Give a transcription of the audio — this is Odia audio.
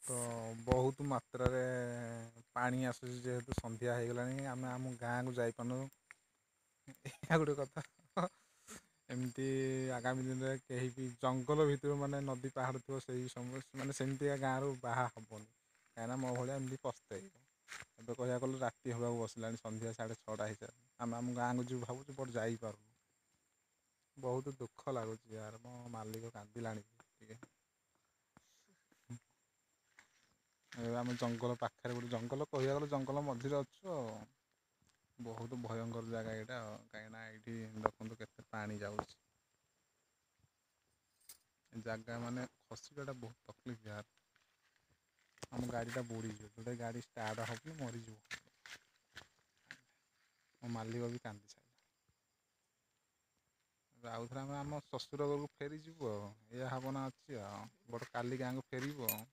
ତ ବହୁତ ମାତ୍ରାରେ ପାଣି ଆସୁଛି। ଯେହେତୁ ସନ୍ଧ୍ୟା ହେଇଗଲାଣି, ଆମେ ଆମ ଗାଁକୁ ଯାଇପାରୁନୁ। ଏହା ଗୋଟେ କଥା। ଏମିତି ଆଗାମୀ ଦିନରେ କେହି ବି ଜଙ୍ଗଲ ଭିତରୁ, ମାନେ ନଦୀ ପାହାଡ଼ ଥିବ, ସେଇ ସମୟ ମାନେ ସେମିତିକା ଗାଁରୁ ବାହା ହେବନି, କାହିଁକିନା ମୋ ଭଳିଆ ଏମିତି ପସ୍ତେଇବ। ଏବେ କହିବାକୁ ଗଲେ ରାତି ହେବାକୁ ବସିଲାଣି, ସନ୍ଧ୍ୟା 6:30 ହେଇସାରିଲାଣି। ଆମେ ଆମ ଗାଁକୁ ଯିବୁ ଭାବୁଛୁ, ବଟ୍ ଯାଇପାରୁନୁ। ବହୁତ ଦୁଃଖ ଲାଗୁଛି ୟାର। ମୋ ମାଲିକ କାନ୍ଦିଲାଣି ଟିକେ। ଏବେ ଆମେ ଜଙ୍ଗଲ ପାଖରେ, ଗୋଟେ ଜଙ୍ଗଲ କହିବାକୁ ଗଲେ ଜଙ୍ଗଲ ମଝିରେ ଅଛୁ ଆଉ। ବହୁତ ଭୟଙ୍କର ଜାଗା ଏଇଟା ଆଉ, କାହିଁକିନା ଏଇଠି ଦେଖନ୍ତୁ କେତେ ପାଣି ଯାଉଛି। ଜାଗା ମାନେ ଖସିବାଟା ବହୁତ ତକଲିଫ ୟାର। ଆମ ଗାଡ଼ିଟା ବୁଡ଼ିଯିବ। ଯେଉଁଟା ଗାଡ଼ି ଷ୍ଟାର୍ଟ ହେବନି, ମରିଯିବ। ମୋ ମାଲିକ ବି କାନ୍ଦି ସାରିଲା। ଏବେ ଆଉଥରେ ଆମେ ଆମ ଶ୍ୱଶୁର ଘରକୁ ଫେରିଯିବୁ ଆଉ, ଏଇଆ ଭାବନା ଅଛି ଆଉ। ବଟ୍ କାଲି ଗାଁକୁ ଫେରିବୁ ଆଉ।